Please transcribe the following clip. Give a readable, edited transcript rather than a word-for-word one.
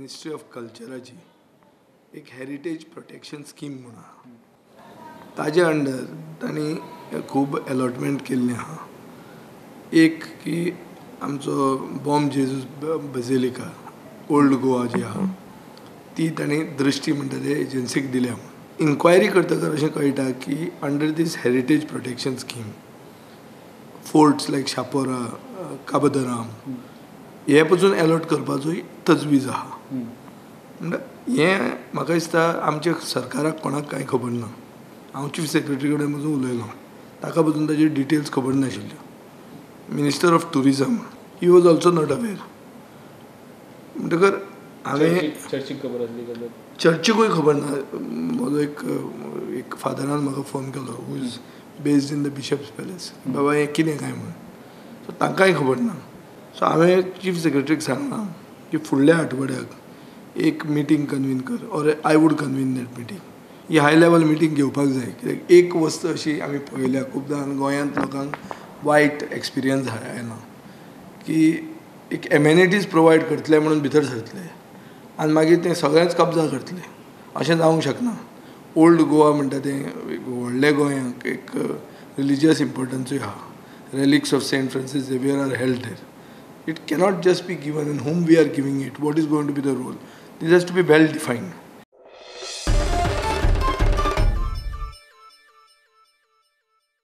Ministry of कल्चराची एक heritage protection scheme म्हूण आहा, ताजे अंडर तांणी खूब अलॉटमेंट केल्लें आहा. एक की आमचो बॉम जेजूस बझिलिका ओल्ड गोवा जी आहा ती तांणी दृश्टी म्हणटा ते एजन्सीक दिल्या. इन्क्वायरी करतकच अशें कळटा की under this heritage protection scheme forts like Chapora, Cabo de Rama हे पसून एलॉट करपाचोय तजवीज आहा. म्हणटा हें म्हाका दिसता आमच्या सरकाराक कोणाक कांय खबर ना. हांव चीफ सेक्रेटरी कडेन पसून उलयलो, ताका पसून ताजे डिटेल्स खबर नाशिल्ल्यो. Minister of tourism he was also not aware. म्हणटकर हांवें चर्चीक खबर आसली, चर्चीकूय खबर ना. म्हजो एक फादरान म्हाका फोन केलो who is based in the Bishop's Palace, बाबा हें कितें काय म्हूण. सो तांकांय खबर ना. सो हांवें चीफ सेक्रेटरीक सांगलां की फुडल्या आठवड्याक एक मिटींग कन्वीन कर, or I would convene that meeting. He high level meeting घेवपाक जाय, कित्याक एक वस्त अशी आमी पळयल्या खुबदां गोंयांत लोकांक वायट एक्सपिरियन्स आयला की एक एमेनिटीज प्रोवायड करतले म्हणून भितर सरतले आनी मागीर तें सगळेंच कब्जा करतले. अशें जावंक शकना. ओल्ड गोवा म्हणटा तें व्हडल्या गोंयांक एक रिलिजियस इम्पोर्टन्सूय आहा. Relics of Saint Francis Xavier are held there. It cannot just be given, and whom we are giving it, what is going to be the role, this has to be well defined.